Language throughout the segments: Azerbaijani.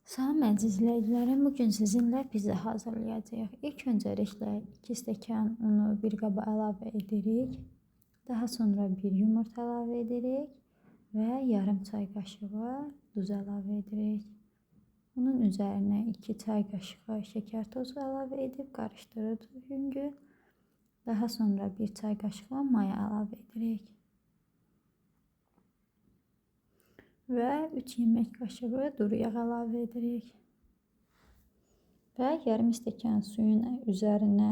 Salam əziz izləyicilərim, bugün sizinlə pizza hazırlayacağıq. İlk öncəliklə 2 stəkan unu bir qaba əlavə edirik. Daha sonra bir yumurta əlavə edirik və yarım çay qaşığı duz əlavə edirik. Bunun üzərinə 2 çay qaşığı şəkər tozu əlavə edib qarışdırırıq yüngül. Daha sonra 1 çay qaşığı maya əlavə edirik. Və 3 yemək qaşığı duru yağ əlavə edirik. Və yarım stəkan suyun üzərinə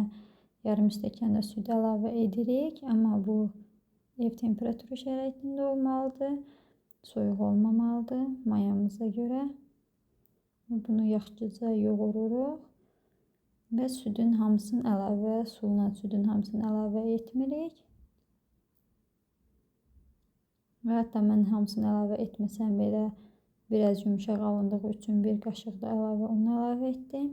yarım stəkan da süd əlavə edirik. Amma bu ev temperaturu şəraitində olmalıdır. Soyuq olmamalıdır mayamıza görə. Bunu yaxşıca yoğururuq. Və südün hamısını əlavə, suyla südün hamısını əlavə etmirik. Və hətta mən hamısını əlavə etməsəm belə biraz yumşaq alındığı üçün bir qaşıq da əlavə un əlavə etdim.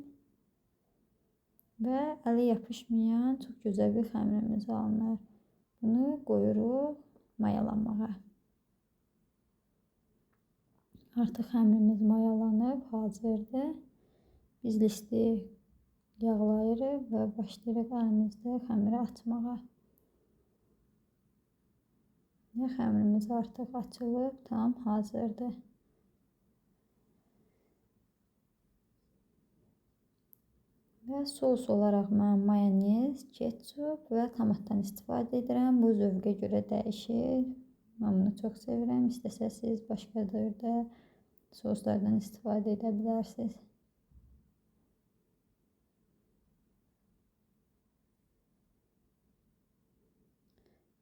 Və ələ yapışmayan çox gözəl bir xəmirimiz alınır. Bunu qoyuruq mayalanmağa. Artıq xəmirimiz mayalanıb, hazırdır. Biz listi yağlayırıq və başlayırıq əlimizdə xəmiri açmağa. Və xəmirimiz artıq açılıb, tam hazırdır. Və sos olaraq mən mayonez, ketçup və tomatdan istifadə edirəm. Bu zövqə görə dəyişir. Mən bunu çox sevirəm. İstəsəz siz başqa cürdə soslardan istifadə edə bilərsiniz.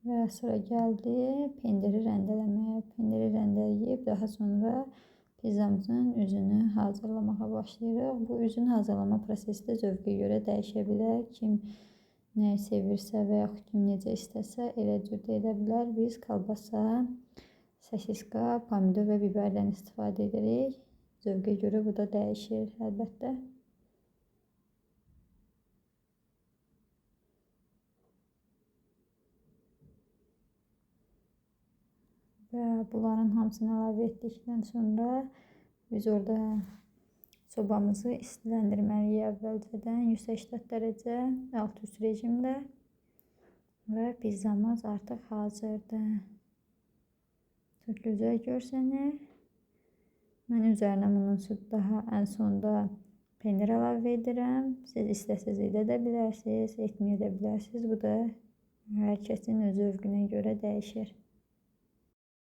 Və sıra gəldi pendiri rəndələməyə. Pendiri rəndələyib daha sonra pizzamızın üzünü hazırlamağa başlayırıq. Bu üzün hazırlama prosesi də zövqə görə dəyişə bilər. Kim nə sevirsə və yaxud kim necə istəsə elə cür də edə bilər. Biz kalbasa, sosiska, pomidor və biberdən istifadə edirik. Zövqə görə bu da dəyişir əlbəttə. Və bunların hamısını əlavə etdikdən sonra biz orada sobamızı istiləndirməliyik əvvəlcədən 180 dərəcə alt üst rejimdə və pizzamız artıq hazırdır. Çox gözəl görsənir. Mən üzərinə bunun daha ən sonda pendir əlavə edirəm. Siz istəsəz edə də bilərsiniz, etməyə də bilərsiniz. Bu da hər kəsin öz zövqünə görə dəyişir.